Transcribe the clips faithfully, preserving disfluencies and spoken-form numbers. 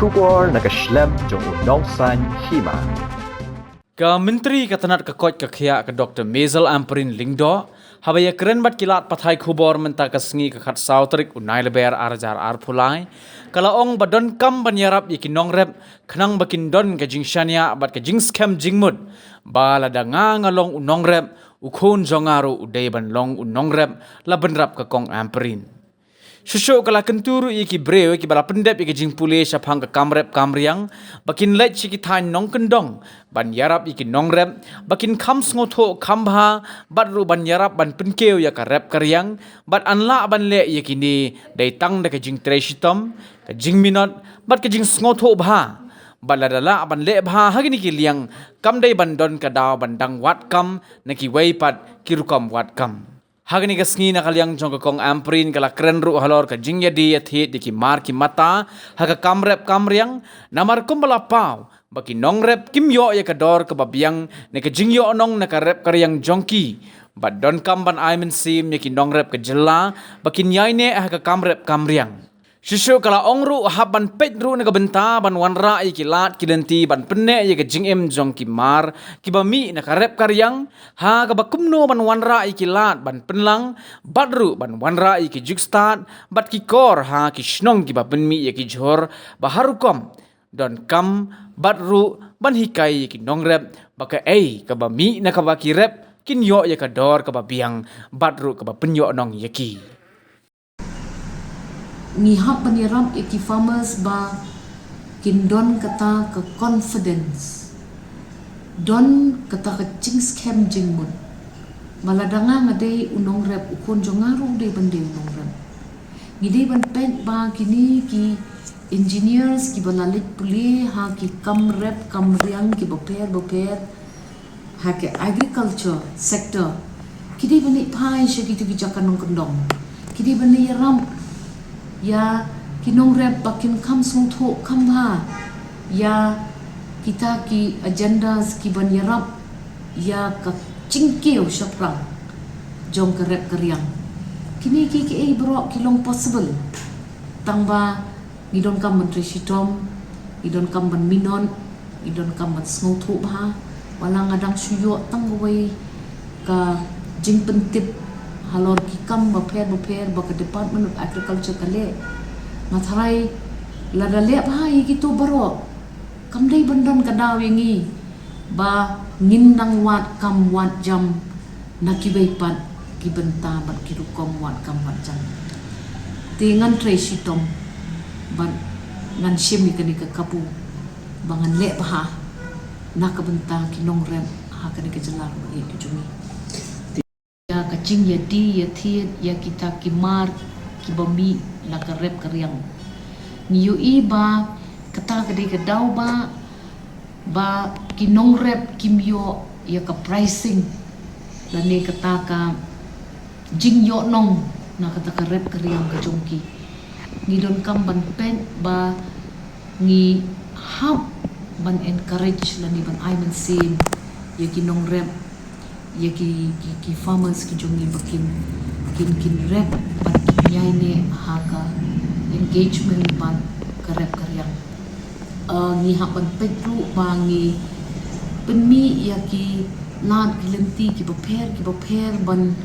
Khubor na ka shlem jong u nongsaiñ hima. Ka Myntri ka tnat ka koit ka khiah ka Doktor Maisel Ampareen Lyngdoh, haba ïakren bad ki lad pathai khubor mynta ka sngi ka khatsaw tarik u Nailaber ar hajar arphew lai, ka la ong ba donkam ban ïarap ïa ki nongrep khnang ba kin don ka jingshaniah bad ka jingskhem jingmut ba lada nga nga long u nongrep, u khun jong nga ruh u dei ban long u nongrep, la bynrap ka Kong Ampareen. Shuh shuh ka la kyntu ruh ïa ki briew kiba la pyndep ïa ka jingpule shaphang ka kam rep kam riang ba kin leit sha ki thaiñ nongkyndong ban ïarap ïa ki nongrep ba kin kham sngewthuh kham bha, bad ruh ban ïarap ban pynkiew ïa ka rep ka riang, bad yn lah ban leh ïa kine dei tang da ka jingtrei shitom, ka jingminot bad ka jingsngewthuh bha. Bad lada lah ban leh bha ha kine ki liang, kam dei ban don ka daw ban dang wad kam na kiwei pat ki rukom wad kam. Ha kane ka sngi na ka liang jong ka Kong Ampareen ka la kren ruh halor ka jingïadie ïathied ïa ki mar ki mata ha ka kam rep kam riang, namar kumba la paw ba ki nongrep kim ïoh ïa ka dor kaba biang na ka jingïohnong na ka rep ka riang jong ki. Bad donkam ban ai mynsiem ïa ki nongrep ka jylla ba kin ïaineh ha ka kam rep kam riang. Shuh shuh ka la ong ruh hap ban peit ruh na ka bynta ban wanrah ïa ki lad ki lynti ban pynneh ïa ka jingim jong ki mar kiba mih na ka rep ka riang, ha kaba kumno ban wanrah ïa ki lad ban pynlang, bad ruh ban wanrah ïa ki jukstad bad ki kor ha ki shnong kiba pynmih ïa ki jhur ba har rukom, donkam bad ruh ban hikai ïa ki nongrep ba kaei kaba mih na kaba ki rep kin ïoh ïa ka dor kaba biang bad ruh kaba pynïohnong ïa ki. Ngi hap ban ïarap ïa ki farmers ba kin don kata ka confidence, don kata ka jingskhem jingmut ba lada nga nga dei u nongrep, u khun jong nga ruh u dei ban dei u nongrep. Ngi dei ban peit ba kine ki engineers kiba la leit pule ha ki kam rep kam riang kiba pher bapher ha ka agriculture sector, ki dei ban leit phai sha kito ki jaka nongkyndong. Ki dei ban leit ïarap ïa ki nongrep ba kin kham sngewthuh kham bha ïa kita ki agendas kiban ïarap ïa ka jingkiew shaphrang jong ka rep ka riang. Kine ki, kiei baroh ki long possible tang ba ngi donkam ban trei shitom, ngi donkam ban minot, ngi donkam ban sngewthuh bha. Wat la nga dang shu ïoh tang kawei ka jingpyntip halor ki kam bapher bapher ba ka Department of Agriculture ka leh, nga tharai lada leh bha ïa kito baroh, kam dei ban don ka daw ïa ngi ba ngin nang wad kam wad jam na kiwei pat ki bynta bad ki rukom wad kam wad jam. Te ngan trei shitom bad ngan shim ïa kane ka kabu ba ngan leh bha na ka bynta ki nongrep ha kane ka jylla ruh ka jong ngi. Ïa ka jingïadie ïathied ïa kita ki mar kiba mih na ka rep ka riang. Ngi ïohi ba kata ka dei ka daw ba, ba ki nongrep kim ïoh ïa ka pricing lane kata ka jingïohnong na kata ka rep ka riang ka jong ki. Ngi donkam ban peit ba ngi hap ban encourage lane ban ai mynsiem ïa ki nongrep, ïa ki, ki, ki farmers ki jong ngi ba kin, kin, kin rep bad kin ïaineh ha ka engagement bad ka rep ka riang. Uh, ngi hap ban peit ruh ba ngi pynmih ïa ki lad ki lynti kiba pher kiba pher ban,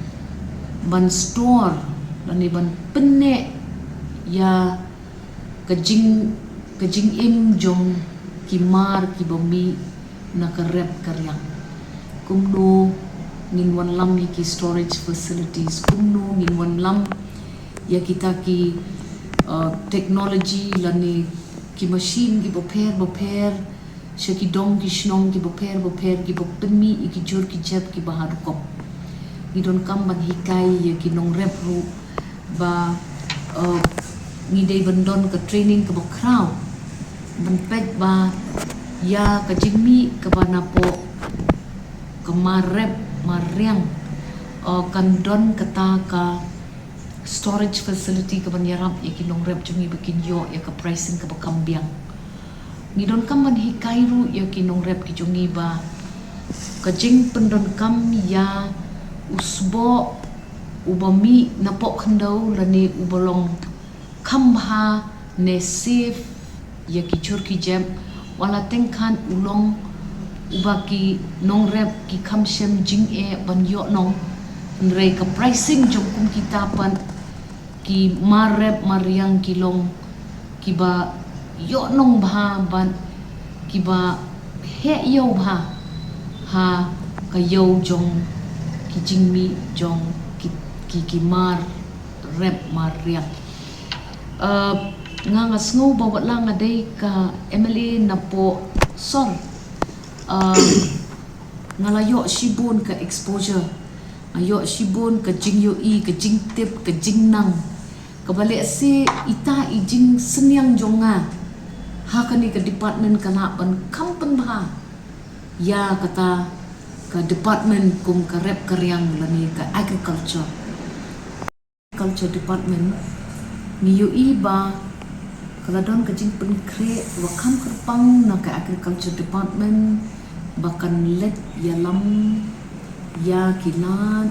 ban store lane ban pynneh ïa ka jing, ka jingim jong ki mar kiba mih na ka rep ka riang. Kumno ngin wanlam ïa ki storage facilities, kumno ngin wanlam ïa kita ki, uh, technology lane ki machine kiba pher bapher sha ki dong ki shnong kiba pher bapher kiba pynmih ïa ki jhur ki jep kiba ha rukom. Ngi donkam ban hikai ïa ki nongrep ruh ba, uh, ngi dei ban don ka training kaba khraw ban peit ba ïa ka jingmih kaba napoh ka mar rep mar riang, uh, kan don kata ka storage facility kaban ïarap ïa ki nongrep jong ngi ba kin ïoh ïa ka pricing kaba kham biang. Ngi donkam ban hikai ruh ïa ki nongrep ki jong ngi ba ka jingpyndonkam ïa u sboh uba mih napoh khyndew lane uba long kham bha ne safe ïa ki jhur ki jep, wat la teng khan u long uba ki nongrep ki kham shem jingeh ban ïoh nong. Hynrei ka pricing jong kum kita pat ki mar rep mar riang ki long kiba ïoh nong bha bad kiba heh ïew bha ha ka ïew jong ki jingmih jong ki, ki, ki mar rep mar riang. Uh, nga nga sngew ba wat la nga dei ka M L A na poh sor. Uh, nga la ïoh shibun ka exposure, nga ïoh shibun ka jingïohi, ka jingtip, ka jingnang, kaba lehse ita i jingsynniang jong nga ha kane ka department ka lah ban kham pynbha ïa kata ka department kum ka rep ka riang lane ka agriculture. Culture Department, ngi ïohi ba ka la don ka jingpynkhreh ba kham kyrpang na ka Agriculture Department ba kan leit ïalam ïa ki lad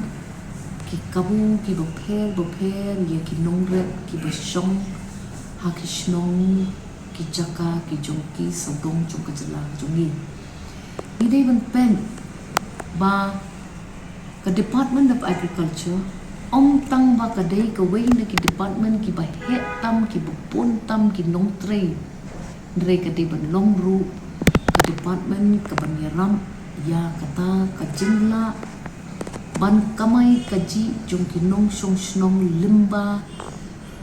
ki kabu kiba pher ba pher, ïa ki nongrep kiba shong ha ki shnong, ki jaka ki jong ki sawdong jong ka jylla ka jong ngi. Ngi dei ban peit ba ka Department of Agriculture ym tang ba ka dei kawei na ki department kiba heh tam, kiba bun tam ki nongtrei. Hynrei ka dei ban long ruh ka department kaban ïarap ïa kata ka jinglah ban kamai kajih jong ki nongshong shnong lyngba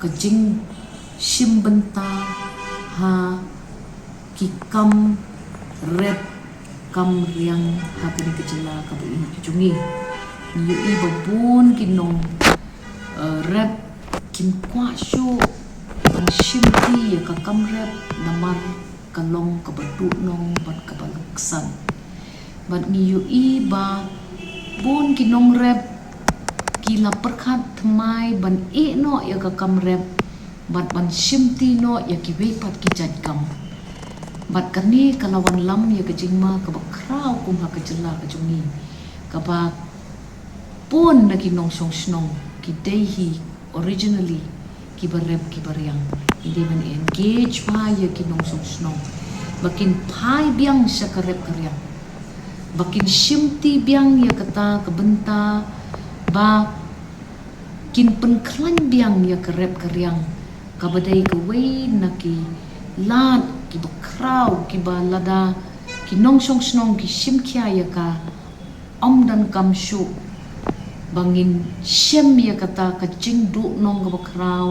ka jingshim bynta ha ki kam rep kam riang ha kane ka jylla kaba ïeit ka jong ngi. Ngi ïohi ba bun ki nong, eh, rep kim kwah shuh ban shimti ïa ka kam rep namar ka long kaba duhnong bad kaba laksan. Bad ngi ïohi ba bun ki nongrep ki la pyrkhat thymmai ban ïeh noh ïa ka kam rep bad ban shimti noh ïa kiwei pat ki jait kam. Bad kane ka la wanlam ïa ka jingma kaba khraw kum ha ka jylla ka jong ngi, kaba bun na ki nongshong shnong ki dei hi originally kiba rep kiba riang. Ngi dei ban engage bha ïa ki nongshong shnong ba kin phai biang sha ka rep ka riang, ba kin shimti biang ïa kata ka bynta, ba kin pynkhlaiñ biang ïa ka rep ka riang, kaba dei kawei na ki lad kiba khraw kiba lada ki nongshong shnong ki shim khia ïa ka, ym donkam shuh ba ngin shem ïa kata ka jingduhnong kaba khraw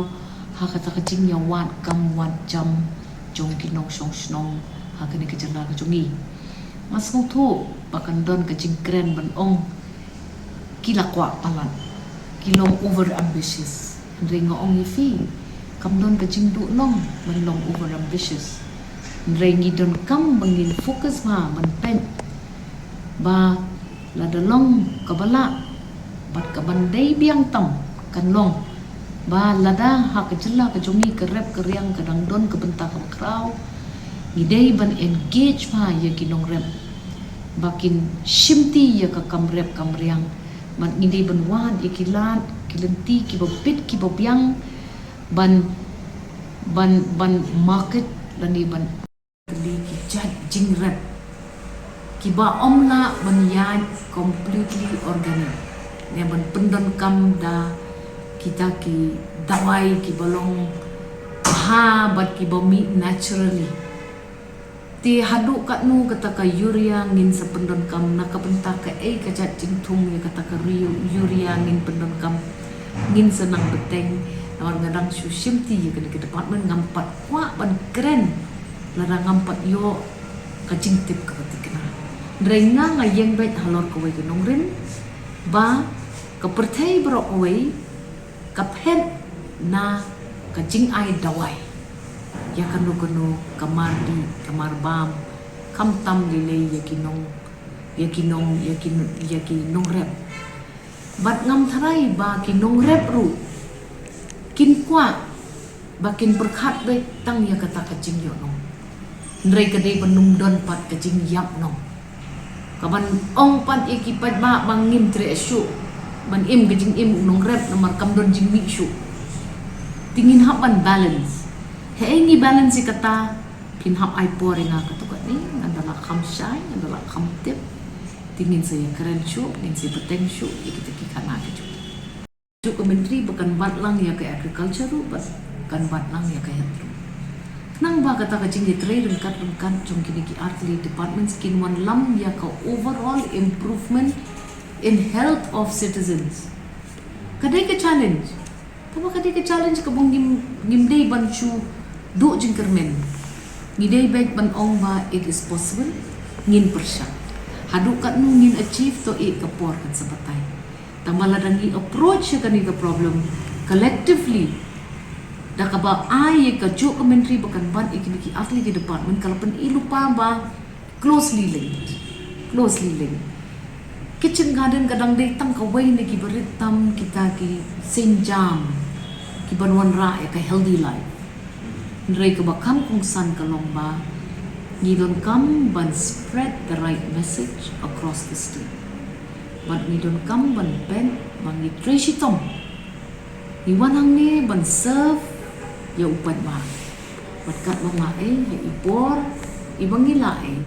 ha kata ka jingïawad kam wad jam jong ki nongshong shnong ha kane ka jylla ka jong ngi. Nga sngewthuh ba kan don ka jingkren ban ong ki la kwah palat, ki long over ambitious. Hynrei nga ong ïa phi, kam don ka jingduhnong ban long over ambitious. Hynrei ngi donkam ba ngin focus bha ban peit ba lada long kaba lah bad kaban dei biang tam, kan long ba lada ha ka jylla ka jong ngi ka rep ka riang ka dang don ka bynta kaba khraw, ngi dei ban engage bha ïa ki nongrep ba kin shimti ïa ka kam rep kam riang. Bad ngi dei ban wad ïa ki lad ki lynti kiba bit kiba biang ban, ban, ban market lane ban kylli ki jait jingrep kiba ym lah ban ïaid completely organic ne ban pyndonkam da kita ki dawai kiba long bha bad kiba mih naturally. Te haduh katno kata ka urea ngin sa pyndonkam, na ka bynta kaei ka jait jingthung ïa kata ka ri-, urea ngin pyndonkam, ngin sa nang bteng. Namar nga dang shu shimti ïa kane ka department, ngam pat kwah ban kren lada ngam pat ïoh ka jingtip kaba thikna. Hynrei nga nga ïeng beit halor kawei ka nongrim ba ka pyrthei baroh kawei ka phet na ka jingai dawai ïa kano kano ka mar dih, ka mar bam, khamtam lei lei ïa ki nong, ïa ki nong, ïa ki, ïa ki nongrep. Bad ngam tharai ba ki nongrep ruh kin kwah ba kin pyrkhat beit tang ïa kata ka jingïohnong. Hynrei ka dei ban ym don pat ka jingïap nong. Kaban ong pat ïa ki paidbah ba ngim treh shuh ban im ka jingim u nongrep namar kam don jingmih shuh. Te ngin hap ban balance. Haei ngi balance ïa kata? Kin hap ai por ïa nga katto katne, ngan da lah kham shai, ngan da lah kham tip. Te ngin sa ïakren shuh, ngin sa ïabteng shuh ïa kita ki khana ki jong. Kajuh ka myntri ba kan bat lang ïa ka agriculture ruh, ba kan bat lang ïa ka health ruh. Khnang ba kata ka jingïatrei ryngkat ryngkat jong kine ki artylli departments kin wanlam ïa ka overall improvement in health of citizens. Ka dei ka challenge. Tangba ka dei ka challenge kaba ngim, ngim dei ban shu duh jingkyrmen. Ngi dei beit ban ong ba it is possible, ngin pyrshang. Haduh katno ngin achieve to ïa ka por kan sa batai. Tangba lada ngi approach ïa kane ka problem collectively, da kaba ai ïa kajuh ka myntri ba kan bat ïa kine ki artylli ki department, ka la pyn-i lypa ba closely linked. Closely linked. Kitchen garden ka dang dei tang kawei na kiba rit tam kita ki sienjam kiban wanrah ïa ka healthy life. Hynrei kaba kham kongsan ka long ba ngi donkam ban spread the right message across the state. Bad ngi donkam ban peit ba ngi trei shitom. Ngi wan hangne ban serve ïa u paidbah. Bad katba nga ai ha i por iba ngi la ai.